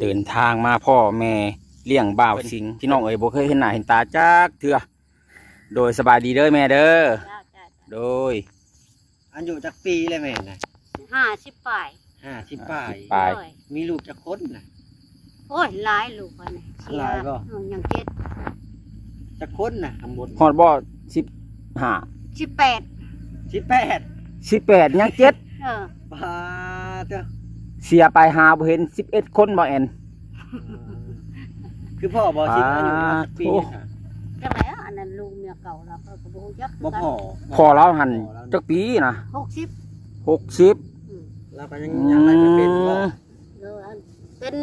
ເດີນທາງມາພໍ້ແມ່ລ້ຽງບ່າວສິງ ພີ່ນ້ອງເອີຍ ບໍ່ເຄີຍເຫັນໜ້າເຫັນຕາຈັກເທື່ອ. ໂດຍ ສະບາຍດີເດີແມ່ເດີ. ເຈົ້າ ເຈົ້າ ເຈົ້າ. ໂດຍ ອາຍຸຈັກປີແລ້ວແມ່ນະ? ຫ້າສິບປາຍ. ຫ້າສິບປາຍ. ຫ້າສິບປາຍ. ໂດຍ ມີລູກຈັກຄົນນະ? ໂອ້ຍ ຫຼາຍລູກອັນນີ້. ຫຼາຍບໍ່? ເອີ ຍັງເຈັດ. ຈັກຄົນນະ ທັງໝົດ? ຮອດບໍ່ ສິບຫ້າ? ສິບແປດ. ສິບແປດ. ສິບແປດ ຍັງເຈັດ. ເອີ ປາດເດີ ເສຍໄປຫາບໍ່ເຫັນ ສິບເອັດຄົນບໍ່ແອນ? ຄືພໍ່ບໍ່ສິບ ອາຍຸຈັກປີ? ໂອ້ ຈັກແລ້ວ ອັນນັ້ນລູກເມຍເກົ່າລາວ ຂ້ອຍກໍບໍ່ຮູ້ຈັກຄືກັນ. ພໍ່ລາວຫັ້ນຈັກປີນະ? ຫົກສິບ. ຫົກສິບ. ອືມ ລາວກໍຍັງ ອືມ ຍັງໄດ້ໄປເປັນບໍ່? ເອີ ອັນເປັນ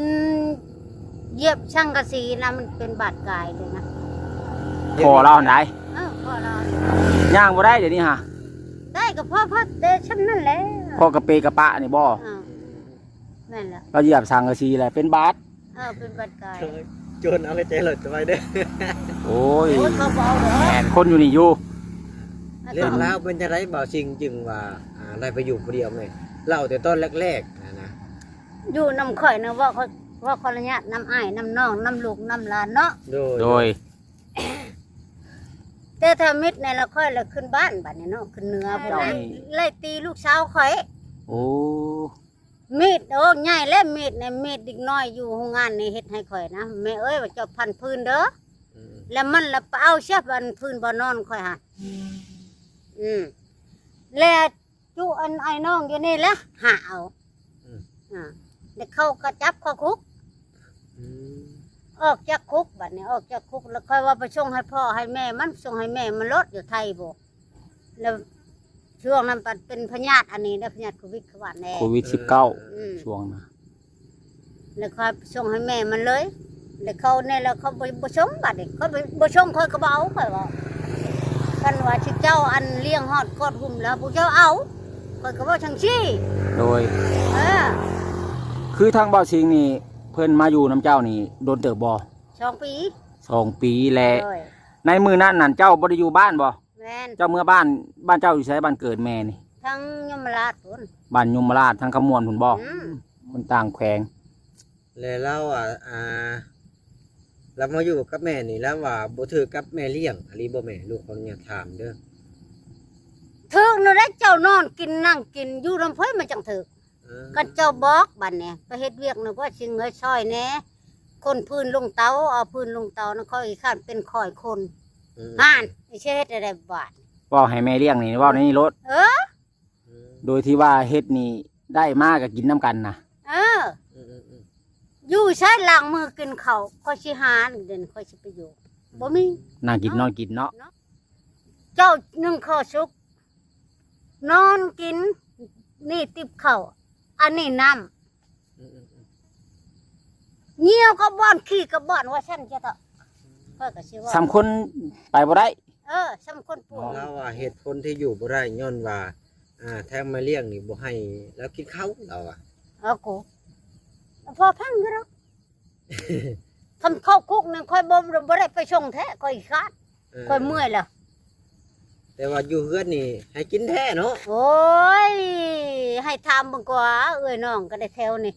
ຢຽບສັງກະສີນະ ມັນເປັນບາດກາຍເລີຍນະ. ພໍ່ລາວຫັ້ນໃດ? ເອີ ພໍ່ລາວ ຍ່າງບໍ່ໄດ້ດຽວນີ້ຫາ. ໄດ້ກໍພໍ ພໍແຕ່ຊ່ຳນັ້ນແຫຼະ. ພໍ່ກະເປກະປະນີ້ບໍ່? ເອີ ແມ່ນແຫຼະ. ລາວຢຽບສັງກະສີແຫຼະ ເປັນບາດ. ເອີ ເປັນບາດກາຍ. ໂຈນເອົາແຕ່ໃຈລົດໄວ້ເດີ. ໂອ້ຍ ໂອ້ຍ ເຂົາບໍ່ເອົາດອກ. ແມ່ນ ຄົນຢູ່ນີ້ຢູ່. ເລື່ອງລາວເປັນຈັ່ງໃດ ບ່າວສິງຈຶ່ງວ່າ ອ່າ ໄດ້ໄປຢູ່ຜູ້ດຽວແມ່? ເລົ່າແຕ່ຕອນແລກໆຫັ້ນນະ. ຢູ່ນຳຂ້ອຍນະ ເວົ້າ ເວົ້າຂໍອະນຸຍາດນຳອ້າຍນຳນ້ອງນຳລູກນຳຫຼານເນາະ. ໂດຍ ໂດຍ. ແຕ່ທຳອິດໃນລະຂ້ອຍລະຂຶ້ນບ້ານບາດນີ້ເນາະ ຂຶ້ນເໜືອພຸ້ນແຫຼະ. ເຈົ້ານີ້ ໄລ່ຕີລູກສາວຂ້ອຍ. ໂອ້ ມີດ ໂອ້ ໃຫຍ່ແລ້ວ ມີດນະ ມີດເດັກນ້ອຍຢູ່ໂຮງງານນີ້ເຮັດໃຫ້ຂ້ອຍນະ ແມ່ເອີຍ ວ່າເຈົ້າພັນພື້ນເດີ. ອືມ ແລ້ວມັນລະໄປເອົາເສຍ ອັນພື້ນບ່ອນນອນຂ້ອຍຫັ້ນ. ອືມ ແລ້ວຈຸອັນອ້າຍນ້ອງຢູ່ນີ້ລະຫາເອົາ. ອືມ ອ່າ ແລ້ວເຂົາກໍຈັບເຂົ້າຄຸກ. ອືມ ອອກຈາກຄຸກ ບາດນີ້ອອກຈາກຄຸກ ແລ້ວຂ້ອຍວ່າໄປສົ່ງໃຫ້ພໍ່ໃຫ້ແມ່ມັນ ສົ່ງໃຫ້ແມ່ມັນໂລດ ຢູ່ໄທພຸ້ນ. ແລ້ວຊ່ວງນັ້ນບັດເປັນພະຍາດອັນນີ້ເດ້ ພະຍາດໂຄວິດ ເຂົາວ່າແນ່ ໂຄວິດສິບເກົ້າ. ອືມ ຊ່ວງນະ ແລ້ວຂ້ອຍສົ່ງໃຫ້ແມ່ມັນເລີຍ. ແລ້ວເຂົາແນ່ ແລ້ວເຂົາບໍ່ ບໍ່ສົ່ງ ບາດນີ້ຂ້ອຍບໍ່ ບໍ່ສົ່ງ ຂ້ອຍກໍບໍ່ເອົາ. ຂ້ອຍວ່າ ຄັນວ່າຊິເຈົ້າອັນລ້ຽງຮອດກອດຫຸ້ມແລ້ວ ພວກເຈົ້າເອົາ ຂ້ອຍກໍເວົ້າຈັ່ງຊີ້. ໂດຍ ເອີ ຄືທາງບ່າວສິງນີ້ ເພິ່ນມາຢູ່ນຳເຈົ້ານີ້ດົນເຕີບບໍ່? ສອງປີ. ສອງປີແລ້ວ. ໂດຍ ໃນມື້ນັ້ນນັ້ນ ເຈົ້າບໍ່ໄດ້ຢູ່ບ້ານບໍ່? ແມ່ນ. ເຈົ້າເມືອບ້ານ ບ້ານເຈົ້າຢູ່ໃສ? ບ້ານເກີດແມ່ນີ້ ທາງຍົມມະລາດພຸ້ນ. ບ້ານຍົມມະລາດ ທາງຄຳມ່ວນພຸ້ນບໍ່? ອືມ ມັນຕ່າງແຂວງ. ແລະລາວ ອ່າ ອ່າ ລາວມາຢູ່ກັບແມ່ນີ້ ລາວວ່າບໍ່ຖືກກັບແມ່ລ້ຽງອີ່ຫຼີບໍ່ແມ່? ລູກຂໍອະນຸຍາດຖາມເດີ. ຖືກແນວໃດ ເຈົ້ານອນກິນນັ່ງກິນຢູ່ນຳໃຜມັນຈັ່ງຖືກ? ເອີ ຄັນເຈົ້າບອກບາດນີ້ ໄປເຮັດວຽກນະ ວ່າຊິເງິນຊ່ອຍແດ່ ຂົນພື້ນລົງເຕົາ ເອົາພື້ນລົງເຕົານະ ຂ້ອຍຂີ້ຄ້ານເປັນຮ້ອຍຄົນ. ອືມ ຫັ້ນ ຊິເຮັດແນວໃດບາດ? ເວົ້າໃຫ້ແມ່ລ້ຽງນີ້ ເວົ້າໃນນີ້ໂລດ. ເອີ ອືມ ໂດຍທີ່ວ່າເຮັດນີ້ໄດ້ມາກໍກິນນຳກັນນະ. ເອີ ອືມໆໆ ຢູ່ໃສລ້າງມືກິນເຂົ້າ ຂ້ອຍຊິຫາ ດຽວນີ້ຂ້ອຍຊິໄປຢູ່ ອືມ ບໍ່ມີ ນັ່ງກິນ ເນາະ ນອນກິນເນາະ. ເຈົ້າໜຶ້ງເຂົ້າສຸກ ນອນກິນ ນີ້ຕິບເຂົ້າ ອັນນີ້ນ້ຳ ອືມໆໆ ຍ່ຽວກໍບ່ອນ ຂີ້ກໍບ່ອນ ວ່າຊັ້ນຊະເຖາະ. ຂ້ອຍກໍຊິເວົ້າ ສ່ຳຄົນໄປບໍ່ໄດ້. ເອີ ສ່ຳຄົນປ່ວຍ. ລາວວ່າເຫດຜົນທີ່ຢູ່ບໍ່ໄດ້ຍ້ອນວ່າ ອ່າ ທາງແມ່ລ້ຽງນີ້ບໍ່ໃຫ້ລາວກິນເຂົ້າ ລາວວ່າ. ເອົາໂກ ພໍຟັງຢູ່ດອກ. ຄັນເຂົ້າຄຸກນີ້ຂ້ອຍບໍ່ ບໍ່ໄດ້ໄປສົ່ງແທ້ ຂ້ອຍຂີ້ຄ້ານ. ເອີ ຂ້ອຍເມື່ອຍແລ້ວ. ແຕ່ວ່າຢູ່ເຮືອນນີ້ໃຫ້ກິນແທ້ເນາະ. ໂອ້ຍ ໃຫ້ຖາມເບິ່ງກວ່າ ເອື້ອຍນ້ອງກໍໄດ້ແຖວນີ້.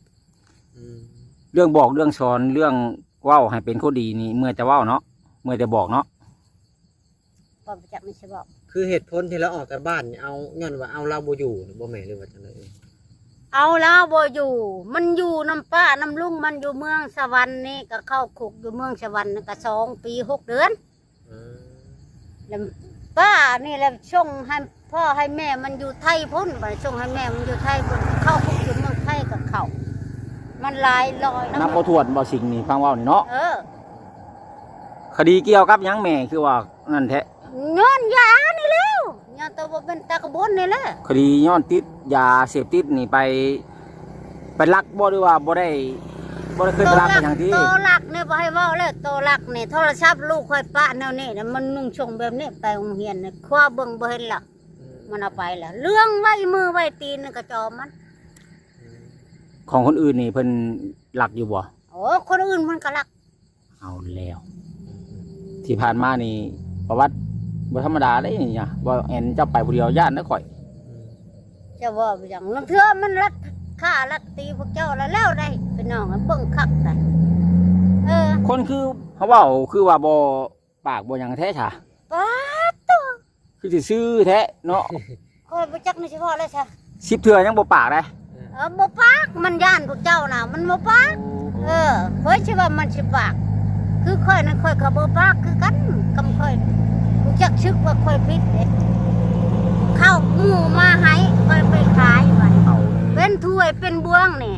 ອືມ ເລື່ອງບອກເລື່ອງສອນ ເລື່ອງເວົ້າໃຫ້ເປັນຄົນດີນີ້ ເມື່ອຍແຕ່ເວົ້າເນາະ ເມື່ອຍແຕ່ບອກເນາະ. ບໍ່ຮູ້ຈັກມັນຊິເວົ້າ. ຄືເຫດຜົນທີ່ລາວອອກຈາກບ້ານນີ້ ເອົາ ຍ້ອນວ່າເອົາລາວບໍ່ຢູ່ນີ້ບໍ່ແມ່ນ ຫຼືວ່າຈັ່ງໃດເອີຍ? ເອົາລາວບໍ່ຢູ່ ມັນຢູ່ນຳປ້ານຳລຸງ ມັນຢູ່ເມືອງສະຫວັນນີ້ ກໍເຂົ້າຄຸກຢູ່ເມືອງສະຫວັນນັ້ນກໍສອງປີຫົກເດືອນ. ອືມ ແລ້ວປ້ານີ້ແຫຼະສົ່ງໃຫ້ພໍ່ໃຫ້ແມ່ມັນຢູ່ໄທພຸ້ນ ບາດນີ້ສົ່ງໃຫ້ແມ່ມັນຢູ່ໄທພຸ້ນ ເຂົ້າຄຸກຢູ່ເມືອງໄທກໍເຂົ້າ ມັນຫຼາຍຮ້ອຍນຳ ນັບບໍ່ຖ້ວນບໍ່ ສິ່ງນີ້ຟັງເວົ້ານີ້ເນາະ. ເອີ ຄະດີກ່ຽວກັບຫຍັງແມ່ ຄືວ່ານັ້ນແທ້? ຍ້ອນຢານີ້ແຫຼ້ວ ຍ້ອນແຕ່ວ່າເປັນຕາກະບຸນນີ້ແຫຼະ. ຄະດີຍ້ອນຕິດຢາເສບຕິດນີ້ໄປ ໄປລັກບໍ່ ຫຼືວ່າບໍ່ໄດ້ ບໍ່ໄດ້ເຄີຍໄປລັກຫຍັງຕິ? ໂຕລັກນີ້ບໍ່ໃຫ້ເວົ້າແລ້ວ ໂຕລັກນີ້ ໂທລະສັບລູກຂ້ອຍປະແນວນີ້ ແລ້ວມັນນຸ່ງຊົງແບບນີ້ໄປໂຮງຮຽນນີ້ ຄວ້າເບິ່ງບໍ່ເຫັນລະ ມັນເອົາໄປລະ ເລື່ອງໄວມືໄວຕີນນີ້ກະຈອມມັນ. ຂອງຄົນອື່ນນີ້ເພິ່ນລັກຢູ່ບໍ່? ໂອ້ ຄົນອື່ນມັນກະລັກ. ເອົາແລ້ວ ທີ່ຜ່ານມານີ້ປະຫວັດບໍ່ທຳມະດາເດ້ນີ້ນະ ບໍ່ແມ່ນເຈົ້າໄປຜູ້ດຽວ ຢ້ານເດ້ຂ້ອຍ. ເຈົ້າເວົ້າຫຍັງ ລາງເທື່ອມັນລັກ ຂ້າລັດຕີພວກເຈົ້າລະແລ້ວໄດ໋ ພີ່ນ້ອງເບິ່ງຄັກໄດ໋. ເອີ ຄົນຄືເຮົາເວົ້າຄືວ່າບໍ່ປາກບໍ່ຫຍັງແທ້ຊະ. ປາດໂທ້ ຄືຊິຊື່ແທ້ເນາະ. ຂ້ອຍບໍ່ຈັກແນວຊິເວົ້າແລ້ວຊະ ສິບເທື່ອຍັງບໍ່ປາກໄດ໋. ເອີ ບໍ່ປາກ ມັນຢ້ານພວກເຈົ້ານະ ມັນບໍ່ປາກ. ໂອ້ ເອີ ຂ້ອຍຊິວ່າມັນຊິປາກ ຄືຂ້ອຍນັ້ນ ຂ້ອຍກໍບໍ່ປາກຄືກັນ. ຄຳຂ້ອຍຮູ້ຈັກສຶກວ່າຂ້ອຍຜິດເດ້ ເຂົ້າໝູ່ມາໃຫ້ຂ້ອຍໄປຂາຍ ບັດເຂົ້າເປັນຖ້ວຍເປັນບ່ວງນີ້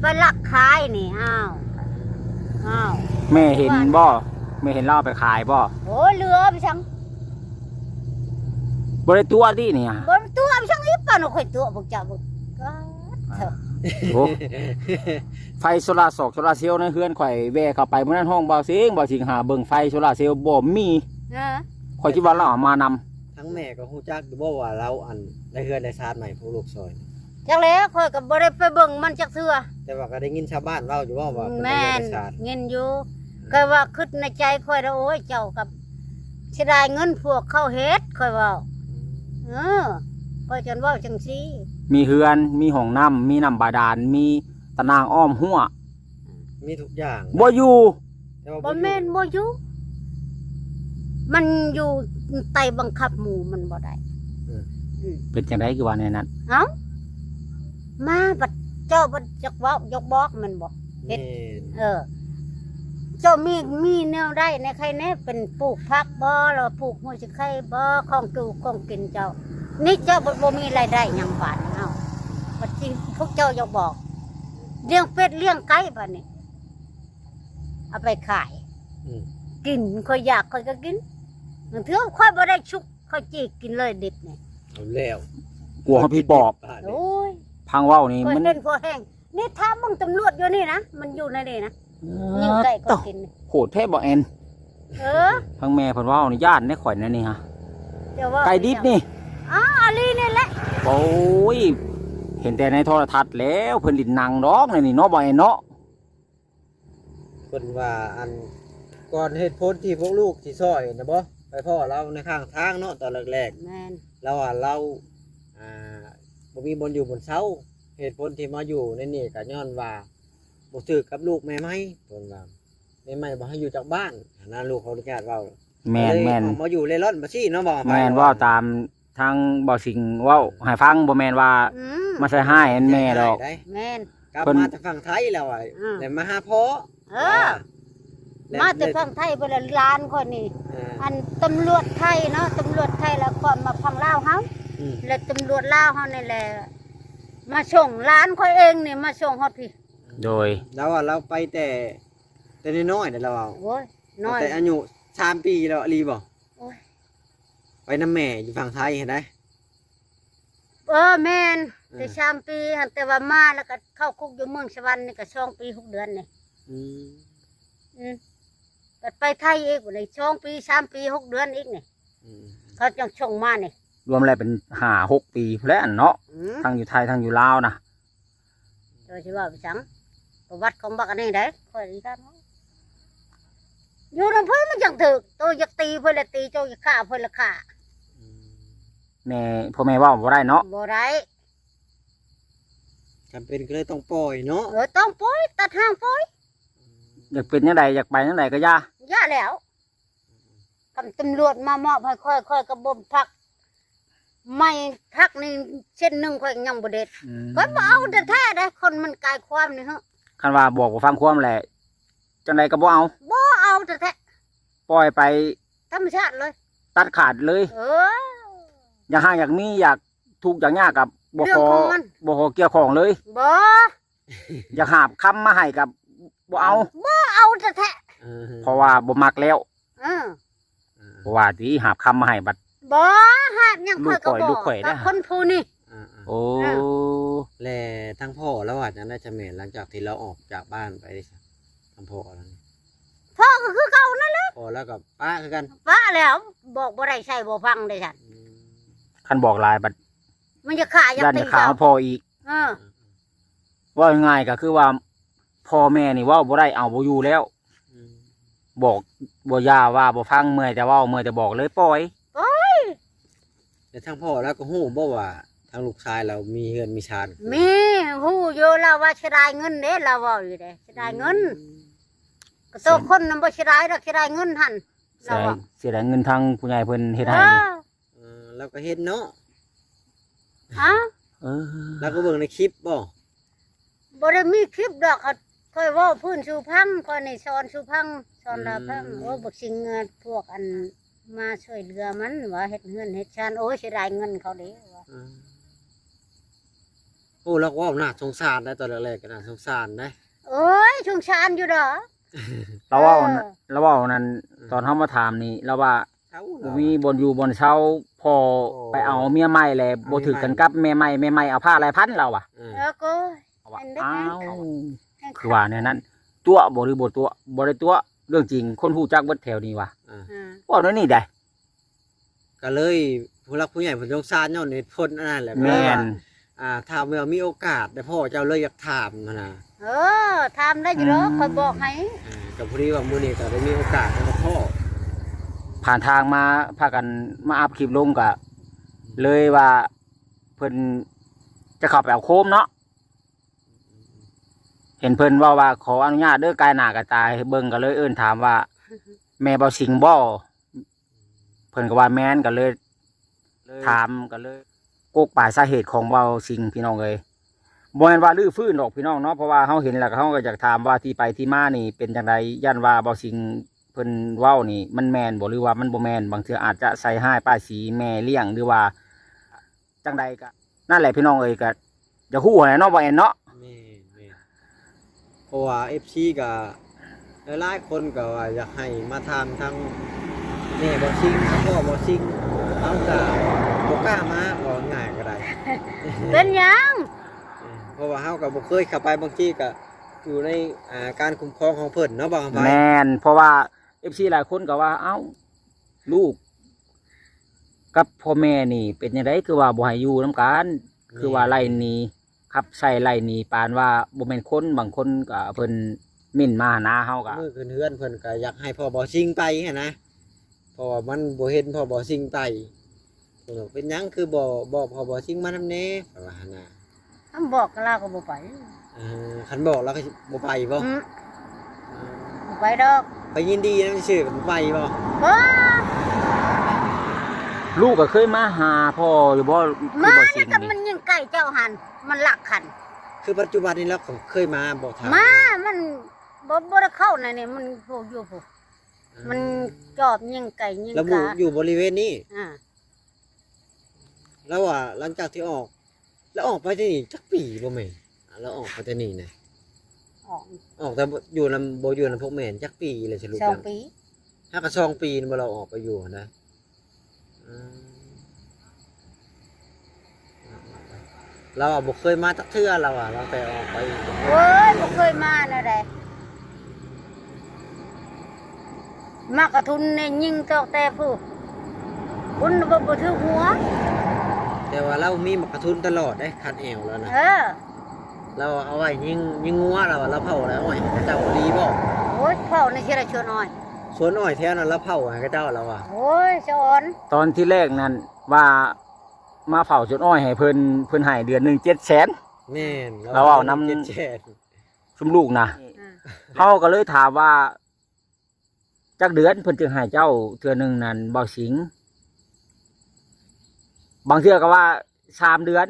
ໄປລັກຂາຍນີ້. ອ້າວ ອ້າວ ແມ່ເຫັນບໍ່? ແມ່ເຫັນລາວເອົາໄປຂາຍບໍ່? ໂອ້ຍ ເຫຼືອໄປສັງ ບໍ່ໄດ້ຕົວະຕິນີ້. ບໍ່ໄດ້ຕົວະໄປສັງອີກ ປານວ່າຂ້ອຍຕົວະພວກເຈົ້າເບິ່ງ. ໂອ້ ໄຟໂຊລາ ສອກໂຊລາເຊວໃນເຮືອນຂ້ອຍ ແວ່ເຂົ້າໄປມື້ນັ້ນ ຮ້ອງບ່າວສິງ ບ່າວສິງຫາເບິ່ງໄຟໂຊລາເຊວ ບໍ່ມີ. ເອີ ຂ້ອຍຄິດວ່າລາວເອົາມານຳ. ທັງແມ່ກໍຮູ້ຈັກຢູ່ບໍ່ວ່າລາວ ອັນ ໄດ້ເຮືອນໄດ້ຊານໃໝ່ ພວກລູກຊ່ອຍ? ຈັກແລ້ວ ຂ້ອຍກໍບໍ່ໄດ້ໄປເບິ່ງມັນຈັກເທື່ອ. ແຕ່ວ່າກໍໄດ້ຍິນຊາວບ້ານເວົ້າຢູ່ບໍ່ວ່າເພິ່ນໄດ້ເຮືອນໄດ້ຊານ? ແມ່ນ ຍິນຢູ່. ອືມ ຂ້ອຍວ່າຄິດໃນໃຈຂ້ອຍນະ ໂອ້ຍ ເຈົ້າກັບເສຍດາຍເງິນພວກເຂົາເຮັດ ຂ້ອຍເວົ້າ. ອືມ ເອີ ຂ້ອຍຈົນເວົ້າຈັ່ງຊີ້ ມີເຮືອນ ມີຫ້ອງນ້ຳ ມີນ້ຳບາດານ ມີຕາໜ່າງອ້ອມຮົ້ວ ມີທຸກຢ່າງ ບໍ່ຢູ່ ແຕ່ວ່າບໍ່ ບໍ່ແມ່ນບໍ່ຢູ່ ມັນຢູ່ໃຕ້ບັງຄັບໝູ່ມັນບໍ່ໄດ້. ເອີ ອືມ ເປັນຈັ່ງໃດຄືວ່າແນວນັ້ນ? ເອົ້າ ມາບັດເຈົ້າບັດຢາກເວົ້າຢາກບອກແມ່ນບໍ່? ເຮັດ ແມ່ນ ເອີ ເຈົ້າມີ ມີແນວໃດແດ່ ໃຄແດ່ ເປັນປູກຜັກບໍ່ ຫຼືວ່າປູກຫົວຊິໄຄບໍ່ ຂອງຢູ່ຂອງກິນເຈົ້ານີ້ ເຈົ້າບໍ່ ບໍ່ມີລາຍໄດ້ຫຍັງບາດນີ້. ເອົ້າ ບັດຊິພວກເຈົ້າຢາກບອກ ລ້ຽງເປັດລ້ຽງໄກ່ບາດນີ້ ເອົາໄປຂາຍ ອືມ ກິນ ຂ້ອຍຢາກຂ້ອຍກໍກິນ ບາງເທື່ອຂ້ອຍບໍ່ໄດ້ສຸກ ຂ້ອຍຈີກກິນເລີຍດິບນີ້. ເອົາແລ້ວ ກົວເຮົາຜີດປອບ. ໂອ້ຍ ຟັງເວົ້ານີ້ ຂ້ອຍມັນເປັນຜົວແຮງ ນີ້ຖ້າເບິ່ງຕຳຫຼວດຢູ່ນີ້ນະ ມັນຢູ່ໃນນີ້ນະ ຍິງໄກ່ກໍກິນ. ໂຫດແທ້ບໍ່ແອນ? ເອີ ທາງແມ່ເພິ່ນເວົ້ານີ້ຢ້ານເດ້ຂ້ອຍແນວນີ້ຮະ ເຈົ້າເວົ້າໄກ່ດິບນີ້. ອ້າວ ອີ່ຫຼີນີ້ແຫຼະ. ໂອ້ຍ ເຫັນແຕ່ໃນໂທລະທັດແລ້ວ ເພິ່ນຫຼິ້ນໜັງດອກແນວນີ້ເນາະ ບໍ່ແອນເນາະ. ເພິ່ນວ່າ ອັນ ກ່ອນເຫດຜົນທີ່ພວກລູກຊິຊ່ອຍນະບໍ ໄປພໍ້ລາວໃນຂ້າງທາງເນາະ ຕອນແລກໆ. ແມ່ນ ລາວວ່າລາວ ອ່າ ບໍ່ມີບ່ອນຢູ່ບ່ອນເຊົາ ເຫດຜົນທີ່ມາຢູ່ໃນນີ້ກໍຍ້ອນວ່າບໍ່ຖືກກັບລູກແມ່ໃໝ່ ເພິ່ນວ່າ ແມ່ໃໝ່ບໍ່ໃຫ້ຢູ່ຈັກບ້ານຫັ້ນນະ ລູກເຂົາອະນຸຍາດເວົ້າ. ແມ່ນໆ ກໍເລີຍອອກມາຢູ່ເລ່ລ່ອນໄປຊີ້ເນາະ ບໍ່ ແມ່ນ ເວົ້າຕາມ ທາງບ່າວສິງເວົ້າໃຫ້ຟັງ ບໍ່ແມ່ນວ່າ ອືມ ມາໃສ່ຮ້າຍແມ່ດອກ. ແມ່ນ ກັບມາແຕ່ຝັ່ງໄທແລ້ວ ອືມ ແລ້ວມາຫາພໍ່. ເອີ ມາແຕ່ຝັ່ງໄທພຸ້ນລະ ຫຼານຂ້ອຍນີ້. ເອີ ອັນຕຳຫຼວດໄທເນາະ ຕຳຫຼວດໄທລະຄວາມມາຝັ່ງລາວເຮົາ ອືມ ແລະຕຳຫຼວດລາວເຮົານີ້ແຫຼະ ມາສົ່ງຫຼານຂ້ອຍເອງນີ້ ມາສົ່ງຮອດພີ້. ໂດຍ ລາວວ່າລາວໄປແຕ່ ແຕ່ນ້ອຍໆ ເດ້ລາວເວົ້າ. ໂອ້ຍ ນ້ອຍ ຕັ້ງແຕ່ອາຍຸສາມປີແລ້ວ ອີ່ຫຼີບໍ່? ໂອ້ຍ ໄປນຳແມ່ຢູ່ຝັ່ງໄທຫັ້ນໃດ໋. ເອີ ແມ່ນ ເອີ ແຕ່ສາມປີຫັ້ນ ແຕ່ວ່າມາແລ້ວກໍເຂົ້າຄຸກຢູ່ເມືອງສະຫວັນນີ້ກໍສອງປີຫົກເດືອນນີ້. ອືມ ອືມ ບັດໄປໄທອີກນີ້ ສອງປີ ສາມປີ ຫົກເດືອນອີກນີ້. ອືມ ເຂົາຈັ່ງສົ່ງມານີ້ ລວມແລ້ວເປັນຫ້າຫົກປີພຸ້ນແຫຼະເນາະ. ອືມ ທັງຢູ່ໄທ ທັງຢູ່ລາວນະ. ເຈົ້າຊິເວົ້າໄປສັງ ປະຫວັດຂອງບັກອັນນີ້ໃດ໋ ຂ້ອຍຊິຖາມເຮົາ ຢູ່ນຳເພິ່ນມັນຈັ່ງຖືກ ໂຕຢາກຕີເພິ່ນລະຕີ ໂຕຢາກຂ້າເພິ່ນລະຂ້າ. ອືມ ແມ່ ພໍ່ແມ່ເວົ້າບໍ່ໄດ້ເນາະ ບໍ່ໄດ້ ຈຳເປັນກໍເລີຍຕ້ອງປ່ອຍເນາະ. ເອີ ຕ້ອງປ່ອຍ ຕັດຫາງປ່ອຍ. ຢາກເປັນຈັ່ງໃດ ຢາກໄປຈັ່ງໃດກໍຢ່າ ຢ່າແລ້ວ. ຄັນຕຳຫຼວດມາມອບໃຫ້ຂ້ອຍ ຂ້ອຍກໍບໍ່ພັກ ໄມ້ພັກນີ້ເສັ້ນໜຶ່ງຂ້ອຍຍັງບໍ່ເດັດ. ອືມ ຂ້ອຍບໍ່ເອົາແທ້ໆ ເດ້ ຄົນມັນກາຍຄວາມນີ້ເຮີະ. ຄັນວ່າບອກບໍ່ຟັງຄວາມແຫຼະ ຈັ່ງໃດກໍບໍ່ເອົາ ບໍ່ເອົາແທ້ໆ ປ່ອຍໄປທຳມະຊາດເລີຍ ຕັດຂາດເລີຍ. ເອີ ຢາກຫາກຢາກມີ ຢາກທຸກຢາກຍາກກໍບໍ່ຂໍ ເລື່ອງຂອງມັນ ບໍ່ຂໍກ່ຽວຂ້ອງເລີຍ. ບໍ່ ຢາກຫາບຄຳມາໃຫ້ກໍບໍ່ເອົາ ບໍ່ເອົາແທ້ໆ. ເອີ ເພາະວ່າບໍ່ມັກແລ້ວ. ເອີ ເອີ ບໍ່ວ່າຕິ ຫາບຄຳມາໃຫ້ບັດ ບໍ່ ຫາບຫຍັງຂ້ອຍກໍບໍ່ ລູກຂ້ອຍ ລູກຂ້ອຍ ກັບ ນະ ຄົນຜູ້ນີ້. ເອີໆ ໂອ້ ເອີ ແລະທາງພໍ່ລາວວ່າຈັ່ງໃດຊະແມ່ ຫຼັງຈາກທີ່ລາວອອກຈາກບ້ານໄປເດຊະ ທາງພໍ່ລາວນີ້? ພໍ່ກໍຄືເກົ່ານັ້ນແຫຼະ ພໍ່ລາວກໍປະຄືກັນ ປະແລ້ວ ບອກບໍ່ໄດ້ໃສ່ບໍ່ຟັງເດຊັ້ນ. ອືມ ຄັນບອກຫຼາຍບັດ ມັນຈະຂ້າ ຢາກຕີ ຢ້ານຈະຂ້າພໍ່ອີກ. ເອີ ເວົ້າງ່າຍໆ ກໍຄືວ່າ ພໍ່ແມ່ນີ້ເວົ້າບໍ່ໄດ້ ເອົາບໍ່ຢູ່ແລ້ວ. ອືມ ບອກບໍ່ຢ່າ ວ່າບໍ່ຟັງ ເມື່ອຍແຕ່ເວົ້າ ເມື່ອຍແຕ່ບອກ ເລີຍປ່ອຍ ປ່ອຍ. ແລ້ວທາງພໍ່ລາວກໍຮູ້ບໍ່ວ່າທາງລູກຊາຍລາວມີເຮືອນມີຊານ? ມີ ຮູ້ຢູ່ ລາວວ່າເສຍດາຍເງິນເດ້ ລາວເວົ້າຢູ່ເດ້ ເສຍດາຍເງິນ. ອືມ ກໍໂຕຄົນນະບໍ່ເສຍດາຍດອກ ເສຍດາຍເງິນຫັ້ນ ເສຍດາຍ ລາວວ່າ ເສຍດາຍເງິນທາງຜູ້ໃຫຍ່ເພິ່ນເຮັດໃຫ້ນີ້. ເອີ ເອີ ລາວກໍເຫັນເນາະ. ຮະ? ເອີ ລາວກໍເບິ່ງໃນຄລິບບໍ່? ບໍ່ໄດ້ມີຄລິບດອກ ຂ້ອຍເວົ້າພື້ນສູ່ຟັງ ຂ້ອຍນີ້ສອນສູ່ຟັງ ສອນລາວຟັງ. ອືມ ໂອ້ ບັກສິງ ພວກອັນມາຊ່ວຍເຫຼືອມັນວ່າເຮັດເຮືອນເຮັດຊານ ໂອ້ຍ ເສຍດາຍເງິນເຂົາເດ້ວ່າ. ອືມ ໂອ້ ລາວເວົ້າໜ້າສົງສານໄດ໋ ຕອນແລກໆກໍໜ້າສົງສານໄດ໋. ໂອ້ຍ ສົງສານຢູ່ດອກ ລາວເວົ້າ ເອີ ລາວເວົ້ານັ້ນ ອືມ ຕອນເຮົາມາຖາມນີ້ ລາວວ່າ ເຊົາ ບໍ່ມີບ່ອນຢູ່ບ່ອນເຊົາ ພໍ່ ໂອ້ ໄປເອົາເມຍໃໝ່ແລ້ວ ເອົາເມຍໃໝ່ ບໍ່ຖືກກັນກັບແມ່ໃໝ່ ແມ່ໃໝ່ເອົາພາຫຼາຍພັນ ລາວວ່າ. ເອີ ເອີ ກໍ ລາວວ່າ ເຫັນເດ້ ອ້າວ ເຂົາ ເຫັນ ຄືວ່າແນວນັ້ນ ຕົວະບໍ່ ຫຼືບໍ່ຕົວະ ບໍ່ໄດ້ຕົວະ ເລື່ອງຈິງ ຄົນຮູ້ຈັກເບິດແຖວນີ້ວ່າ. ເອີ ເອີ ເວົ້າແນວນີ້ໄດ໋. ກໍເລີຍຜູ້ຫຼັກຜູ້ໃຫຍ່ເພິ່ນສົງສານຍ້ອນເຫດຜົນອັນນັ້ນແຫຼະ. ແມ່ນ ກໍເລີຍວ່າ ອ່າ ຖ້າວ່າມີໂອກາດໄດ້ພໍ້ເຈົ້າເລີຍຢາກຖາມຫັ້ນນະ. ເອີ ຖາມໄດ້ຢູ່ດອກ ອືມ ຂ້ອຍບອກໃຫ້. ອ່າ ກໍພໍດີວ່າມື້ນີ້ກໍໄດ້ມີໂອກາດໄດ້ພໍ້ ຜ່ານທາງມາ ພາກັນມາອັບຄລິບລົງ ກໍເລີຍວ່າເພິ່ນຈະເຂົ້າໄປເອົາໂຄມເນາະ. ເຫັນເພິ່ນເວົ້າວ່າ ຂໍອະນຸຍາດເດີ ກາຍໜ້າກາຍຕາໃຫ້ເບິ່ງ ກໍເລີຍເອີ້ນຖາມວ່າ ແມ່ເບົາສິງບໍ່? ເພິ່ນກໍວ່າແມ່ນ ກໍເລີຍ ເລີຍຖາມ ກໍເລີຍກົກປາຍສາເຫດຂອງເບົາສິງ ພີ່ນ້ອງເອີຍ. ບໍ່ແມ່ນວ່າຮື້ຟື້ນດອກພີ່ນ້ອງເນາະ ເພາະວ່າເຮົາເຫັນແລ້ວ ເຮົາກໍຢາກຖາມວ່າທີ່ໄປທີ່ມານີ້ເປັນຈັ່ງໃດ. ຢ້ານວ່າເບົາສິງເພິ່ນເວົ້ານີ້ມັນແມ່ນບໍ່ ຫຼືວ່າມັນບໍ່ແມ່ນ? ບາງເທື່ອອາດຈະໃສ່ຮ້າຍປ້າຍສີແມ່ລ້ຽງ ຫຼືວ່າຈັ່ງໃດ ກໍນັ້ນແຫຼະພີ່ນ້ອງເອີຍ. ກໍຢາກຮູ້ຫັ້ນແຫຼະເນາະ ບໍ່ແອນເນາະ. ແມ່ນໆ ເພາະວ່າເອັຟຊີກໍຫຼາຍໆຄົນກໍວ່າຢາກໃຫ້ມາຖາມທາງແມ່ເບົາສິງ ທາງພໍ່ເບົາສິງ ເຮົາກໍບໍ່ກ້າມາ ເວົ້າງ່າຍກໍໄດ້. ເປັນຫຍັງ? ເອີ ເພາະວ່າເຮົາກໍບໍ່ເຄີຍເຂົ້າໄປ ບາງທີກໍຢູ່ໃນ ອ່າ ການຄຸ້ມຄອງຂອງເພິ່ນເນາະ ບ່າວຄຳໄພ. ແມ່ນ ເພາະວ່າເອັຟຊີຫຼາຍຄົນກໍວ່າ ເອົ້າ ລູກກັບພໍ່ແມ່ນີ້ເປັນຈັ່ງໃດ ຄືວ່າບໍ່ໃຫ້ຢູ່ນຳກັນ? ແມ່ນ ຄືວ່າໄລ່ໜີ ຂັບໃສ່ໄລ່ໜີ ປານວ່າບໍ່ແມ່ນຄົນ. ບາງຄົນກໍເພິ່ນເມັ້ນມາຫາເຮົາ ກໍມື້ຂຶ້ນເຮືອນເພິ່ນກໍຢາກໃຫ້ພໍ່ເບົາສິງໄປຫັ້ນນະ ເພາະວ່າມັນບໍ່ເຫັນພໍ່ເບົາສິງໄປ. ເພິ່ນວ່າ ເປັນຫຍັງຄືບໍ່ບອກພໍ່ເບົາສິງມານຳແດ່ ເພິ່ນວ່າຫັ້ນນະ. ຄັນບອກກໍລາວກໍບໍ່ໄປ. ເອີ ຄັນບອກລາວກໍຊິບໍ່ໄປບໍ່? ອືມ ບໍ່ໄປດອກ. ໄປຍິນດີນຳຊື່ ບໍ່ໄປບໍ່? ບໍ່. ລູກກໍເຄີຍມາຫາພໍ່ຢູ່ບໍ່? ມາ ຄືບໍ່ສິງ ແລ້ວກໍມັນຍິງໄກ່ເຈົ້າຫັ້ນ ມັນລັກຫັ້ນ. ຄືປັດຈຸບັນນີ້ລາວກໍເຄີຍມາບໍ່? ຖາມ ມາ ມັນບໍ່ ບໍ່ໄດ້ເຂົ້າໃນນີ້ ມັນຜູ້ຢູ່ຜູ້ ມັນຈອບຍິງໄກ່ຍິງກາ ແລ້ວຢູ່ບໍລິເວນນີ້. ອ່າ ແລ້ວວ່າຫຼັງຈາກທີ່ອອກ ແລ້ວອອກໄປແຕ່ນີ້ຈັກປີບໍ່ແມ່? ແລ້ວອອກໄປແຕ່ນີ້ນະ ອອກ ອອກແຕ່ຢູ່ນຳ ບໍ່ຢູ່ນຳພວກແມ່ນຈັກປີແລ້ວ? ສະຫຼຸບ ສອງປີ. ຫາກະສອງປີບໍ່ ລາວອອກໄປຢູ່ຫັ້ນນະ. ອືມ ລາວວ່າບໍ່ເຄີຍມາຈັກເທື່ອ ລາວວ່າ ລາວແຕ່ອອກໄປ. ໂອ້ຍ ບໍ່ເຄີຍມາແນວໃດ ໝາກກະທຸນນີ້ຍິງຕອກແຕ່ຜູ້ ບຸນບໍ່ ບໍ່ຖືກຫົວ. ແຕ່ວ່າລາວມີໝາກກະທຸນຕະຫຼອດເດ້ ຄັນແອວລາວນະ. ເອີ ລາວເອົາໄວ້ຍິງ ຍິງງົວ ລາວວ່າລາວເຜົາແລ້ວ ອ້ອຍ ເຂົາເຈົ້າບໍ່ດີບໍ່? ໂອ້ຍ ເຜົາໃນເຊລະຊວນອ້ອຍ ສວນອ້ອຍແຖວນັ້ນ ລາວເຜົາໃຫ້ເຂົາເຈົ້າ ລາວວ່າ. ໂອ້ຍ ສະອອນ ຕອນທີແລກນັ້ນວ່າມາເຜົາສວນອ້ອຍໃຫ້ເພິ່ນ ເພິ່ນໃຫ້ເດືອນໜຶ່ງເຈັດແສນ. ແມ່ນ ລາວເວົ້ານຳ ເຈັດແສນ ຊຸມລູກນະ. ອ່າ ເຮົາກໍເລີຍຖາມວ່າ ຈັກເດືອນເພິ່ນຈຶ່ງໃຫ້ເຈົ້າເທື່ອໜຶ່ງນັ້ນ ເບົາສິງ? ບາງເທື່ອກໍວ່າສາມເດືອນ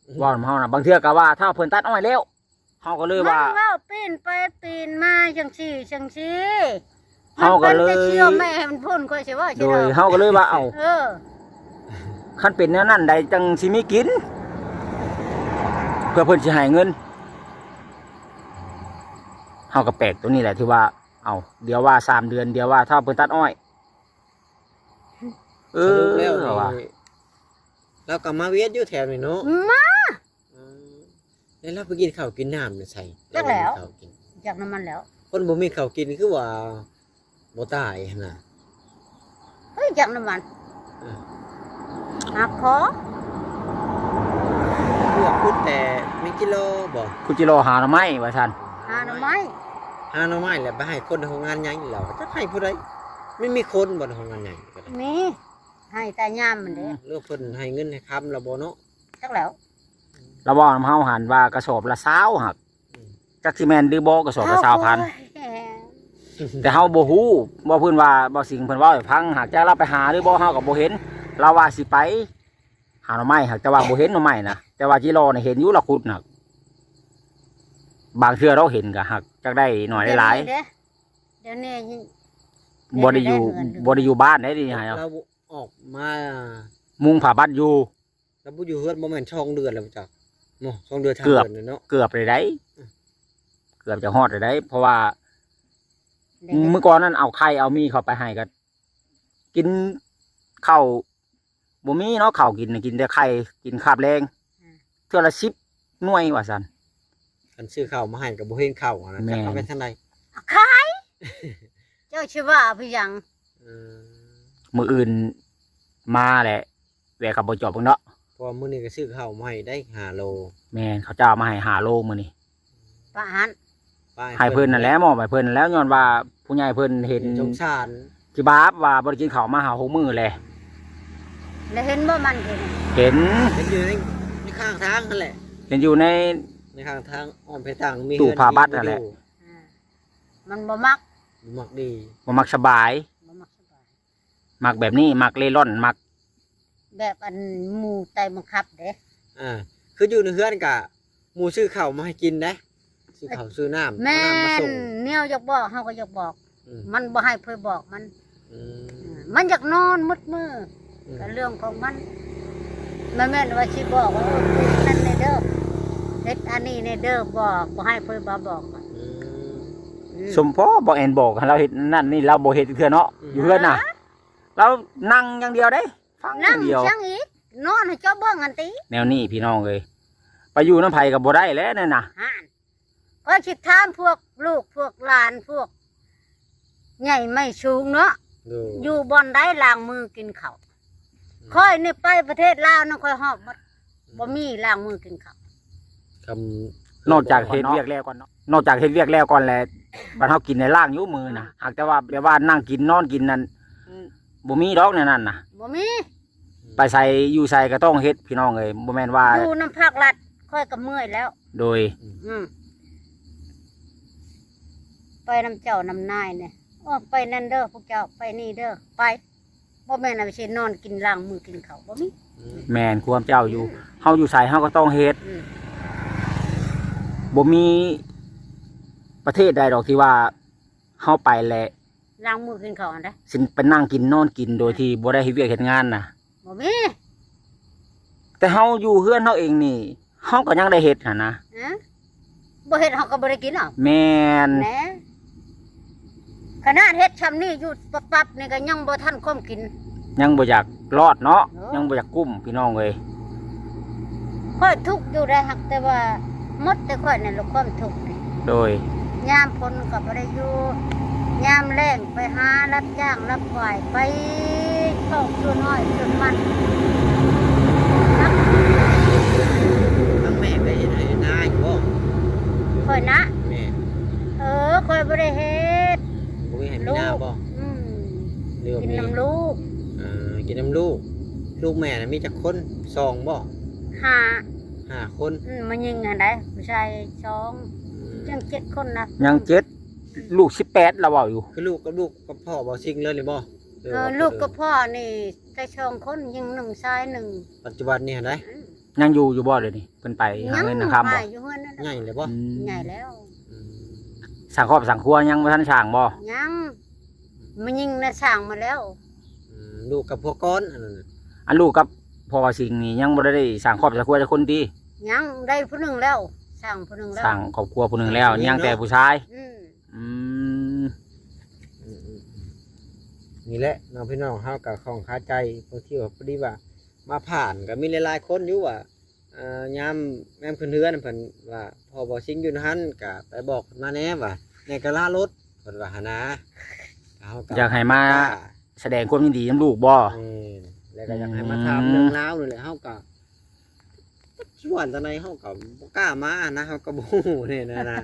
ອືມ ເວົ້ານຳເຮົານະ ບາງເທື່ອກໍວ່າຖ້າເພິ່ນຕັດອ້ອຍແລ້ວ. ເຮົາກໍເລີຍວ່າ ມັນເວົ້າປີ້ນໄປປີ້ນມາຈັ່ງຊີ້ຈັ່ງຊີ້ ເຮົາກໍເລີຍ ມັນປັນແຕ່ຊິເອົາແມ່ໃຫ້ມັນພຸ້ນ ຂ້ອຍຊິເວົ້າ ໂດຍ ຊິເວົ້າ ເຮົາກໍເລີຍວ່າ ເອົ້າ ເອີ ຄັນເປັນແນວນັ້ນໃດຈັ່ງຊິມີກິນ ເພື່ອເພິ່ນຊິໃຫ້ເງິນ. ເຮົາກໍແປກຕົວນີ້ແຫຼະ ທີ່ວ່າ ເອົ້າ ດຽວວ່າສາມເດືອນ ດຽວວ່າຖ້າເພິ່ນຕັດອ້ອຍ. ເອີ ສະຫຼຸບແລ້ວນີ້ ວ່າ ລາວກໍມາວຽນຢູ່ແຖວນີ້ເນາະ? ມາ. ອືມ ແລ້ວລາວໄປກິນເຂົ້າກິນນ້ຳຢູ່ໃສ? ຈັກແລ້ວ ກິນເຂົ້າກິນ ຈັກນຳມັນແລ້ວ ຄົນບໍ່ມີເຂົ້າກິນຄືວ່າບໍ່ຕາຍຫັ້ນນະ. ເຮີ້ຍ ຈັກນຳມັນ ເອີ ຫາຂໍ ຄືວ່າຂຸດແຕ່ແມງຈີໂລບໍ່? ຂຸດຈີໂລຫາໜໍ່ໄມ້ວ່າຊັ້ນ. ຫາໜໍ່ໄມ້ ຫາໜໍ່ໄມ້ແລ້ວໄປໃຫ້ຄົນໂຮງງານໃຫຍ່ ລາວຈັກໃຫ້ຜູ້ໃດ? ມັນມີຄົນບໍ່ໂຮງງານໃຫຍ່? ມີ ໃຫ້ແຕ່ຍາມມັນເດ້. ອືມ ຫຼືເພິ່ນໃຫ້ເງິນໃຫ້ຄຳລາວບໍ່ເນາະ? ຈັກແລ້ວ. ລາວເວົ້ານຳເຮົາຫັ້ນວ່າກະສອບລະຊາວຫັ້ນ ອືມ ຈັກຊິແມ່ນຫຼືບໍ່ ກະສອບລະຊາວພັນ ເຮົາກໍ ແຕ່ເຮົາບໍ່ຮູ້ ບໍ່ ເພິ່ນວ່າ ບໍ່ ສິ່ງເພິ່ນເວົ້າໃຫ້ຟັງຫັ້ນ ຈັກລາວໄປຫາຫຼືບໍ່ ເຮົາກໍບໍ່ເຫັນ ລາວວ່າຊິໄປຫາໜໍ່ໄມ້ຫັ້ນ ແຕ່ວ່າບໍ່ເຫັນໜໍ່ໄມ້ນະ ແຕ່ວ່າຈິລໍນະເຫັນຢູ່ ລາວຂຸດນະ ບາງເທື່ອລາວເຫັນກໍຫາກຈັກໄດ້ໜ້ອຍໄດ້ຫຼາຍ ດຽວນີ້ ດຽວນີ້ ບໍ່ໄດ້ຢູ່ ເຫັນແລ້ວເຮືອນ ບໍ່ໄດ້ຢູ່ບ້ານໄດ໋ ດຽວນີ້ ລາວອອກມາມຸງຜ້າບັດຢູ່ ລາວບໍ່ຢູ່ເຮືອນບໍ່ແມ່ນສອງເດືອນແລ້ວບໍ່ຈັກ ເນາະ ສອງເດືອນ ສາມເດືອນແລ້ວເນາະ ເກືອບ ເກືອບໄດ້ໄດ໋ ອືມ ເກືອບຈະຮອດໄດ້ໄດ໋ ເພາະວ່າ ໄດ້ ມື້ກ່ອນນັ້ນເອົາໄຂ່ເອົາໝີ່ເຂົ້າໄປໃຫ້ກໍກິນເຂົ້າ ບໍ່ມີເນາະ ເຂົ້າກິນ ກິນແຕ່ໄຂ່ ກິນຄາບແລງ ອືມ ເທື່ອລະສິບໜ່ວຍວ່າຊັ້ນ ຄັນຊື້ເຂົ້າມາໃຫ້ກໍບໍ່ເຫັນເຂົ້າຫັ້ນນະ ແມ່ນ ຈັກເອົາໄປທາງໃດ ຂາຍ ເຈົ້າຊິວ່າເປັນຫຍັງ ເອີ ມື້ອື່ນມາແຫຼະ ແວ່ເຂົາບໍ່ຈອບເບິ່ງເນາະ ເພາະວ່າມື້ນີ້ກໍຊື້ເຂົ້າມາໃຫ້ໄດ້ຫ້າໂລ ແມ່ນ ເຂົາເຈົ້າມາໃຫ້ຫ້າໂລມື້ນີ້ ປະຫັ້ນ ປະໃຫ້ ໃຫ້ເພິ່ນ ເພິ່ນນັ້ນແຫຼະ ມອບໃຫ້ເພິ່ນນັ້ນແຫຼະ ຍ້ອນວ່າຜູ້ໃຫຍ່ເພິ່ນເຫັນ ເຫັນສົງສານ ຊິບາບວ່າບໍ່ໄດ້ກິນເຂົ້າມາຫ້າຫົກມື້ແຫຼະ ແລ້ວເຫັນບໍ່ມັນເຫັນ ເຫັນ ເຫັນຢູ່ໃນ ໃນຂ້າງທາງຫັ້ນແຫຼະ ເຫັນຢູ່ໃນ ໃນຂ້າງທາງອ້ອມໄປທາງມີ ຕູ້ຜ້າບັດຫັ້ນແຫຼະ ອ່າ ມັນບໍ່ມັກ ບໍ່ມັກດີ ບໍ່ມັກສະບາຍ ບໍ່ມັກສະບາຍ ມັກແບບນີ້ ມັກເລ່ລ່ອນ ມັກແບບອັນໝູ່ໄຕ່ບັງຄັບເດ້ ອ່າ ຄືຢູ່ໃນເຮືອນກະໝູ່ຊື້ເຂົ້າມາໃຫ້ກິນເດ້ ຊື້ເຂົ້າຊື້ນ້ຳ ແມ່ນ ເອົານ້ຳມາສົ່ງ ແນວຢາກບອກເຮົາກໍຢາກບອກ ອືມ ມັນບໍ່ໃຫ້ເຜີຍບອກມັນ ອືມ ມັນຢາກນອນໝົດມື້ ອືມ ກໍເລື່ອງຂອງມັນ ມັນແມ່ນວ່າຊິບອກວ່າ ເອີ ເຮັດນັ້ນແດ່ເດີ ເຮັດອັນນີ້ແດ່ເດີ ບໍ່ ບໍ່ໃຫ້ເຜີຍບໍ່ບອກ ອືມ ອືມ ສົມພໍບໍ່ແອນບອກໃຫ້ລາວເຮັດນັ້ນນີ້ ລາວບໍ່ເຮັດເທື່ອເນາະ ອືມ ຢູ່ເຮືອນນະ ລາວນັ່ງຢ່າງດຽວເດ້ ຟັງຢ່າງດຽວ ນັ່ງຈັ່ງອີກ ນອນໃຫ້ເຈົ້າເບິ່ງຫັ້ນຕິ ແນວນີ້ພີ່ນ້ອງເອີຍ ໄປຢູ່ນຳໃຜກໍບໍ່ໄດ້ແຫຼະນັ້ນນະ ຫັ້ນ ຂ້ອຍຊິຖາມພວກລູກພວກຫຼານ ພວກໃຫຍ່ໄມ້ສູງເນາະ ໂດຍ ຢູ່ບ່ອນໃດລ້າງມືກິນເຂົ້າ ອືມ ຂ້ອຍນີ້ໄປປະເທດລາວນະ ຂ້ອຍຮອບໝົດ ອືມ ບໍ່ມີລ້າງມືກິນເຂົ້າ ຄຳ ນອກຈາກເຮັດວຽກແລ້ວກ່ອນເນາະ ນອກຈາກເຮັດວຽກແລ້ວກ່ອນແຫຼະ ບັດເຮົາກິນໄດ້ລ້າງຢູ່ມືນະ ອ່າ ຫາກແຕ່ວ່າແບບວ່ານັ່ງກິນນອນກິນນັ້ນ ອືມ ບໍ່ມີດອກແນວນັ້ນນະ ບໍ່ມີ ໄປໃສຢູ່ໃສກໍຕ້ອງເຮັດພີ່ນ້ອງເອີຍ ບໍ່ແມ່ນວ່າ ຢູ່ນຳພາກລັດຂ້ອຍກໍເມື່ອຍແລ້ວ ໂດຍ ອືມ ໄປນຳເຈົ້ານຳນາຍນີ້ ໂອ້ ໄປນັ້ນເດີພວກເຈົ້າ ໄປນີ້ເດີ ໄປ ບໍ່ແມ່ນວ່າຊິນອນກິນລ້າງມືກິນເຂົ້າ ບໍ່ມີ ອືມ ແມ່ນຄວາມເຈົ້າຢູ່ ອືມ ເຮົາຢູ່ໃສເຮົາກໍຕ້ອງເຮັດ ອືມ ບໍ່ມີປະເທດໃດດອກທີ່ວ່າເຮົາໄປແລ້ວ ລ້າງມືກິນເຂົ້າຫັ້ນເດ້ ຊິໄປນັ່ງກິນນອນກິນໂດຍ ອ່າ ທີ່ບໍ່ໄດ້ເຮັດວຽກເຮັດງານນະ ບໍ່ມີ ແຕ່ເຮົາຢູ່ເຮືອນເຮົາເອງນີ້ ເຮົາກໍຍັງໄດ້ເຮັດຫັ້ນນະ ຮະ ບໍ່ເຮັດເຮົາກໍບໍ່ໄດ້ກິນເອົາ ແມ່ນ ແນ່ ຂະໜາດເຮັດຊ່ຳນີ້ຢູ່ປັບໆນີ້ກໍຍັງບໍ່ທັນຄວາມກິນ ຍັງບໍ່ຢາກລອດເນາະ ເອີ ຍັງບໍ່ຢາກກຸ້ມພີ່ນ້ອງເອີຍ ຂ້ອຍທຸກຢູ່ໄດ໋ ຫາກແຕ່ວ່າໝົດແຕ່ຂ້ອຍນັ້ນລະຄວາມທຸກນີ້ ໂດຍ ຍາມຝົນກໍບໍ່ໄດ້ຢູ່ ຍາມແລ້ງໄປຫາຮັບຈ້າງຮັບຫວາຍ ໄປເຂົ້າສວນອ້ອຍສວນມັນ ທັງແມ່ໄປເຮັດໄຮ່ເຮັດນາຢູ່ບໍ່? ຂ້ອຍນະ? ແມ່ນ. ເອີ ຂ້ອຍບໍ່ໄດ້ເຮັດ. ບໍ່ມີໄຮ່ມີນາບໍ່? ລູກ ອືມ ຫຼືວ່າມີ ກິນນຳລູກ. ເອີ ກິນນຳລູກ. ລູກແມ່ນະມີຈັກຄົນ? ສອງບໍ່? ຫ້າ ຫ້າຄົນ. ອືມ ມາຍິງຫັ້ນໃດ໋ ຜູ້ຊາຍສອງ. ອືມ ຍັງເຈັດຄົນນະ. ຍັງເຈັດ ລູກສິບແປດລາວເວົ້າຢູ່. ຄືລູກກັບ ລູກກັບພໍ່ບໍ່ຊິງເລີຍນີ້ບໍ່? ເອີ ລູກກັບພໍ່ນີ້ແຕ່ສອງຄົນ ຍິງໜຶ່ງ ຊາຍໜຶ່ງ. ປັດຈຸບັນນີ້ຫັ້ນໃດ໋? ອືມ ຍັງຢູ່ຢູ່ບໍ່ດຽວນີ້? ເພິ່ນໄປຫາເງິນຫາຄຳບໍ່? ຍັງຢູ່ເຮືອນນັ້ນແຫຼະ. ໃຫຍ່ແລ້ວບໍ່? ອືມ ໃຫຍ່ແລ້ວ. ອືມ ສ້າງຄອບສ້າງຄົວຍັງບໍ່ທັນສ້າງບໍ່? ຍັງ. ອືມ ມາຍິງນະສ້າງມາແລ້ວ. ອືມ ລູກກັບຜົວກ່ອນອັນນັ້ນນະ. ອັນລູກກັບພໍ່ຊິງນີ້ຍັງບໍ່ໄດ້ສ້າງຄອບສ້າງຄົວຈັກຄົນຕິ? ຍັງ ໄດ້ຜູ້ໜຶ່ງແລ້ວ ສ້າງຜູ້ໜຶ່ງແລ້ວ ສ້າງຄອບຄົວຜູ້ໜຶ່ງແລ້ວ ຍັງແຕ່ຜູ້ຊາຍ. ອືມ ອືມ ອືມ ນີ້ແຫຼະເນາະ ພີ່ນ້ອງເຮົາກໍຂ້ອງຄາໃຈ ບາງທີວ່າ ພໍດີວ່າມາຜ່ານກໍມີຫຼາຍໆຄົນຢູ່ວ່າ ເອີ ຍາມ ຍາມຂຶ້ນເຮືອນເພິ່ນວ່າ ພໍ່ບໍ່ຊິງຢູ່ຫັ້ນ ກໍໄປບອກເພິ່ນມາແດ່ວ່າ ແດ່ກໍລາລົດ ເພິ່ນວ່າຫັ້ນນະ. ເຮົາກໍຢາກໃຫ້ມາ ສະແດງຄວາມຍິນດີນຳລູກບໍ່? ແມ່ນ ແລ້ວກໍຢາກໃຫ້ມາຖາມ ອືມ ເລື່ອງລາວນີ້ແຫຼະ ເຮົາກໍ ຊິວ່າຈັ່ງໃດ ເຮົາກໍບໍ່ກ້າມານະ ເຮົາກໍບໍ່ຮູ້ນີ້ນະນະ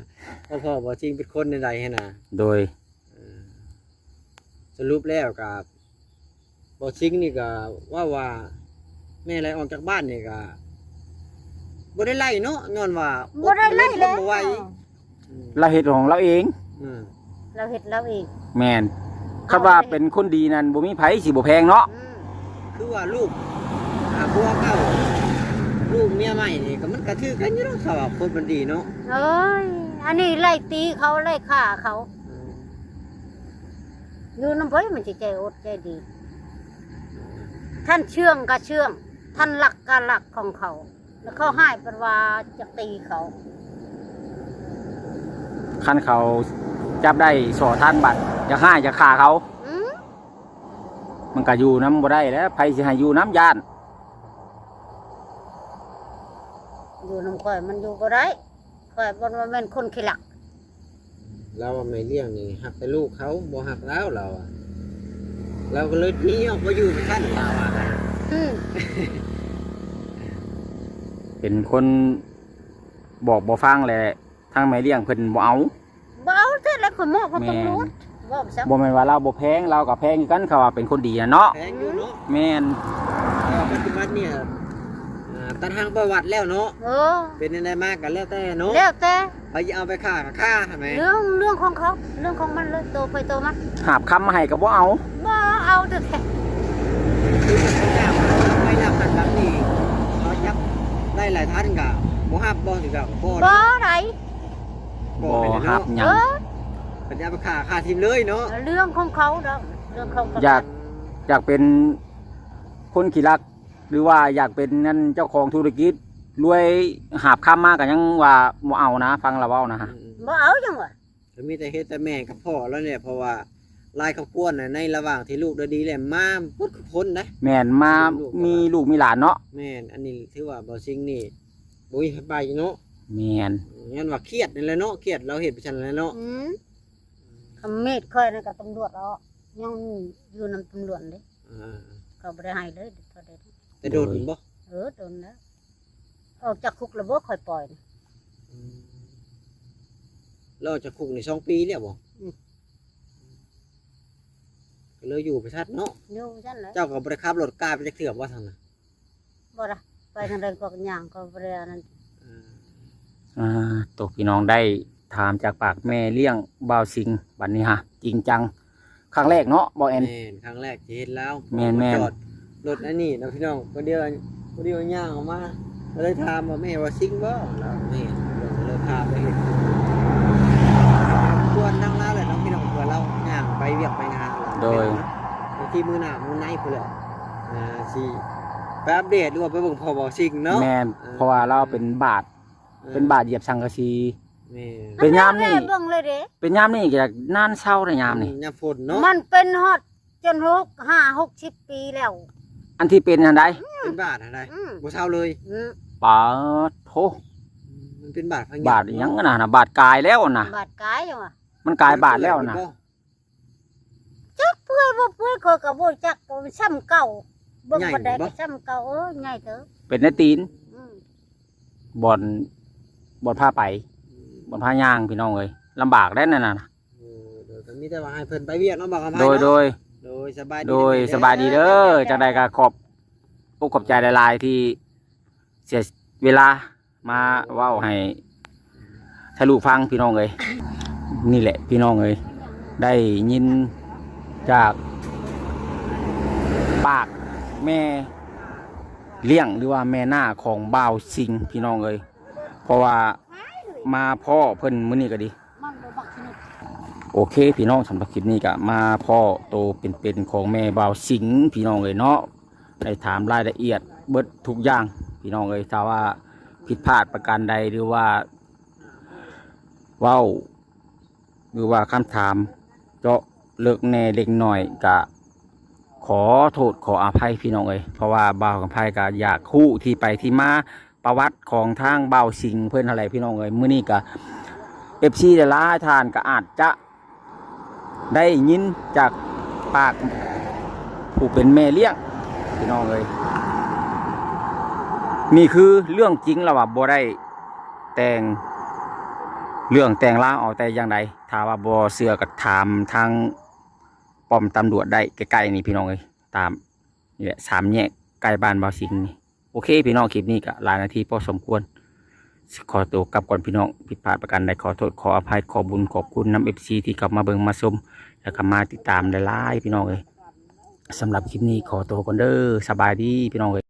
ເພາະພໍ່ບໍ່ຊິງເປັນຄົນແນວໃດຫັ້ນນະ. ໂດຍ ເອີ ສະຫຼຸບແລ້ວກໍ ບໍ່ຊິງນີ້ກໍເວົ້າວ່າ ແມ່ໄລ່ອອກຈາກບ້ານນີ້ກໍ ບໍ່ໄດ້ໄລ່ເນາະ ຍ້ອນວ່າ ບໍ່ໄດ້ໄລ່ແລ້ວ ອົດລົມບໍ່ໄຫວ. ລາວເຮັດຂອງລາວເອງ. ອືມ ລາວເຮັດລາວເອງ. ແມ່ນ. ເອົາ ຄັນວ່າເປັນຄົນດີນັ້ນ ບໍ່ມີໃຜຊິບໍ່ແພງເນາະ. ອືມ ຄືວ່າລູກ ອ່າ ຜົວເກົ່າ ລູກເມຍໃໝ່ນີ້ ກໍມັນກໍຖືກກັນຢູ່ເນາະ ຖ້າວ່າຄົນມັນດີເນາະ. ເອີຍ ອັນນີ້ໄລ່ຕີເຂົາ ໄລ່ຂ້າເຂົາ. ອືມ ຢູ່ນຳໃຜມັນຊິໃຈອົດໃຈດີ? ທ່ານເຊື່ອງກໍເຊື່ອງ ທ່ານລັກກໍລັກຂອງເຂົາ ແລ້ວເຂົາຮ້າຍປານວ່າຈະຕີເຂົາ. ຄັນເຂົາຈັບໄດ້ສໍ້ທັນ ບັດຢາກຮ້າຍຢາກຂ້າເຂົາ. ອືມ ມັນກໍຢູ່ນຳບໍ່ໄດ້ແຫຼະ ໃຜຊິໃຫ້ຢູ່ນຳ ຢ້ານ. ຢູ່ນຳຂ້ອຍມັນຢູ່ບໍ່ໄດ້ ຂ້ອຍບໍ່ວ່າແມ່ນຄົນຂີ້ລັກ. ລາວວ່າແມ່ລ້ຽງນີ້ຮັກແຕ່ລູກເຂົາ ບໍ່ຮັກລາວ ລາວວ່າ. ລາວກໍເລີຍໜີອອກໄປຢູ່ນຳກັນ ລາວວ່າ. ອືມ ເປັນຄົນບອກບໍ່ຟັງແຫຼະ ທາງແມ່ລ້ຽງເພິ່ນບໍ່ເອົາ. ບໍ່ເອົາແທ້ແລ້ວ ຂ້ອຍມອບໃຫ້ຕຳຫຼວດ. ແມ່ນ. ເວົ້າຊະ ບໍ່ແມ່ນວ່າລາວບໍ່ແພງ ລາວກໍແພງຄືກັນ ເຂົາວ່າເປັນຄົນດີນະເນາະ. ແພງຢູ່ເນາະ. ແມ່ນ. ແຕ່ວ່າປັດຈຸບັນນີ້ ອ່າ ຕັດຫາງປະຫວັດແລ້ວເນາະ. ເອີ ເປັນແນວໃດມາກໍແລ້ວແຕ່ເນາະ ແລ້ວແຕ່ ໃຜຊິເອົາໄປຂ້າກໍຂ້າຫັ້ນແຫຼະ. ເລື່ອງ ເລື່ອງຂອງເຂົາ ເລື່ອງຂອງມັນເລີຍ ໂຕໃຜໂຕມັນ. ຫາບຄຳມາໃຫ້ກໍບໍ່ເອົາ. ບໍ່ເອົາແທ້ໆ. ຄືເຂົາເຈົ້າໄປລັກຫັ້ນລັກນີ້ ເຂົາຈັບໄດ້ຫຼາຍພັນກໍບໍ່ຮັບບໍ່ ຫຼືກໍບໍ່? ບໍ່ໄດ້. ບໍ່ຮັບຫຍັງ. ເອີ ເພິ່ນຈະເອົາໄປຂ້າ ຂ້າຖິ້ມເລີຍເນາະ. ເລື່ອງຂອງເຂົາດອກ ເລື່ອງຂອງເຂົາ. ຢາກ ຢາກເປັນຄົນຂີ້ລັກ ຫຼືວ່າຢາກເປັນນັ້ນ ເຈົ້າຂອງທຸລະກິດ ລວຍ ຫາບຄຳມາກໍຍັງວ່າບໍ່ເອົານະ ຟັງລາວເວົ້ານະ. ອືມ ບໍ່ເອົາຫຍັງວະ. ກໍມີແຕ່ເຮັດແຕ່ແມ່ກັບພໍ່ລາວນີ້ແຫຼະ ເພາະວ່າຫຼາຍຄອບຄົວນະ ໃນລະຫວ່າງທີ່ລູກໄດ້ດີແລ້ວ ມາໝົດທຸກຄົນນະ. ແມ່ນ. ມາມີລູກມີຫຼານເນາະ. ແມ່ນ. ອັນນີ້ຖືວ່າບ່າວສິງນີ້ບໍ່ມີໃຜໄປເນາະ. ແມ່ນ. ຍ້ອນວ່າຄຽດນີ້ແຫຼະເນາະ ຄຽດ ລາວເຮັດໄປຊັ້ນແຫຼະເນາະ. ອືມ ຄຳມີດຂ້ອຍນັ້ນກໍຕຳຫຼວດເອົາ ຍັງຢູ່ນຳຕຳຫຼວດເດ້. ອ່າ ເຂົາບໍ່ໄດ້ໃຫ້ເລີຍເທົ່າໃດ. ແຕ່ດົນບໍ່? ເອີ ດົນແລ້ວ. ອອກຈາກຄຸກແລ້ວບໍ່ ຂ້ອຍປ່ອຍນະ. ອືມ ລາວອອກຈາກຄຸກນີ້ສອງປີແລ້ວບໍ່? ອືມ ກໍເລີຍຢູ່ໄປຊັ້ນເນາະ. ຢູ່ໄປຊັ້ນແຫຼະ. ເຈົ້າກໍບໍ່ໄດ້ຂັບລົດກາໄປຈັກເທື່ອບໍ່ຊັ້ນນະ? ບໍ່ລະ ໄປທາງໃດກໍຍ່າງ ກໍບໍ່ໄດ້ອັນນັ້ນ. ອ່າ ອ່າ ຕົກພີ່ນ້ອງໄດ້ ຖາມຈາກປາກແມ່ລ້ຽງບ່າວສິງ ບັດນີ້ຫາ ຈິງຈັງ ຄັ້ງແລກເນາະ ບໍ່ແອນ? ແມ່ນ ຄັ້ງແລກທີ່ເຫັນລາວ. ແມ່ນໆ ມາຈອດລົດອັນນີ້ນະພີ່ນ້ອງ ພໍດີ ພໍດີຍ່າງອອກມາ ກໍເລີຍຖາມວ່າແມ່ບ່າວສິງບໍ່? ລາວແມ່ນ ກໍເລີຍພາໄປເຫັນ ຊວນທາງລາວແຫຼະເນາະພີ່ນ້ອງ ເພື່ອລາວຍ່າງໄປວຽກໄປງານ. ໂດຍ ທີ່ມື້ໜ້າມື້ໃນພຸ້ນແຫຼະ ອ່າ ຊິໄປອັບເດດ ຫຼືວ່າໄປເບິ່ງພໍ່ບ່າວສິງເນາະ. ແມ່ນ ເອີ ເພາະວ່າລາວເປັນບາດ ເອີ ເປັນບາດຢຽບສັງກະສີ. ແມ່ນ. ເປັນຍາມນີ້ ເບິ່ງເລີຍເດ້ ເປັນຍາມນີ້ກໍຢາກນານເຊົາໄດ້ຍາມນີ້. ອືມ ຍາມຝົນເນາະ. ມັນເປັນຮອດຈົນຫົກ ຫ້າ ຫົກສິບປີແລ້ວ. ອັນທີ່ເປັນຫັ້ນໃດ? ອືມ ເປັນບາດຫັ້ນໃດ? ອືມ ບໍ່ເຊົາເລີຍ. ອືມ ປາດໂທ. ອືມ ມັນເປັນບາດພະຍາດ ບາດອີ່ຫຍັງຫັ້ນນະ? ບາດກາຍແລ້ວຫັ້ນນະ. ບາດກາຍຫຍັງວະ? ມັນກາຍບາດແລ້ວຫັ້ນນະ. ຈັກເປື່ອຍບໍ່ເປື່ອຍ ຂ້ອຍກໍບໍ່ຈັກ ກໍຊ້ຳເກົ່າ ເບິ່ງປານໃດກໍຊ້ຳເກົ່າ. ເອີ ໃຫຍ່ເຕີບ. ເປັນໃນຕີນ. ອືມ ບ່ອນ ບ່ອນພາໄປ ອືມ ບ່ອນພາຍ່າງ ພີ່ນ້ອງເອີຍ ລຳບາກໄດ໋ນັ້ນນະ. ເອີ ໂດຍ ກໍມີແຕ່ວ່າໃຫ້ເພິ່ນໄປວຽກເນາະ ບ່າວຄຳໄພ. ໂດຍ ເນາະ ໂດຍ ໂດຍ ສະບາຍດີ ໂດຍ ເດີ ສະບາຍດີເດີ. ຈັ່ງໃດກໍຂອບອົກຂອບໃຈຫຼາຍໆ ທີ່ເສຍເວລາ ມາເວົ້າໃຫ້ທະລຸຟັງພີ່ນ້ອງເອີຍ. ນີ້ແຫຼະພີ່ນ້ອງເອີຍ ໄດ້ຍິນຈາກປາກແມ່ລ້ຽງ ຫຼືວ່າແມ່ນ້າຂອງບ່າວສິງ ພີ່ນ້ອງເອີຍ ເພາະວ່າມາພໍ້ເພິ່ນມື້ນີ້ກໍດີ. ໂອເຄພີ່ນ້ອງ ສຳລັບຄລິບນີ້ກໍມາພໍ້ໂຕເປັນໆຂອງແມ່ບ່າວສິງ ພີ່ນ້ອງເອີຍເນາະ. ໄດ້ຖາມລາຍລະອຽດເບິດທຸກຢ່າງພີ່ນ້ອງເອີຍ. ຖ້າວ່າຜິດພາດປະການໃດ ຫຼືວ່າເວົ້າ ຫຼືວ່າຄຳຖາມເຈາະເລິກແດ່ເລັກນ້ອຍ ກະຂໍໂທດຂໍອະໄພພີ່ນ້ອງເອີຍ ເພາະວ່າບ່າວຄຳໄພກະຢາກຮູ້ທີ່ໄປທີ່ມາ ປະຫວັດຂອງທາງບ່າວສິງເພິ່ນຫັ້ນແຫຼະພີ່ນ້ອງເອີຍ. ມື້ນີ້ກະ ເອັຟຊີ ຫຼາຍໆທ່ານກະອາດຈະ ໄດ້ຍິນຈາກປາກຜູ້ເປັນແມ່ລ້ຽງ ພີ່ນ້ອງເອີຍ. ນີ້ຄືເລື່ອງຈິງລະວ່າ ບໍ່ໄດ້ແຕ່ງເລື່ອງແຕ່ງລາວເອົາແຕ່ຢ່າງໃດ. ຖ້າວ່າບໍ່ເຊື່ອກໍຖາມທາງປ້ອມຕຳຫຼວດໄດ້ ໃກ້ໆນີ້ພີ່ນ້ອງເອີຍ ຕາມນີ້ແຫຼະ ສາມແຍກໃກ້ບ້ານບ່າວສິງນີ້. ໂອເຄພີ່ນ້ອງ ຄລິບນີ້ກໍຫຼາຍນາທີພໍສົມຄວນ ຂໍໂຕກັບກ່ອນພີ່ນ້ອງ, ຜິດພາດປະການໃດຂໍໂທດຂໍອະໄພ, ຂໍບຸນຂອບຄຸນນຳເອັຟຊີທີ່ເຂົ້າມາເບິ່ງມາຊົມ ແລ້ວກໍມາຕິດຕາມຫຼາຍໆ ພີ່ນ້ອງເອີຍ. ສຳລັບຄລິບນີ້ຂໍໂຕກ່ອນເດີ, ສະບາຍດີພີ່ນ້ອງເອີຍ.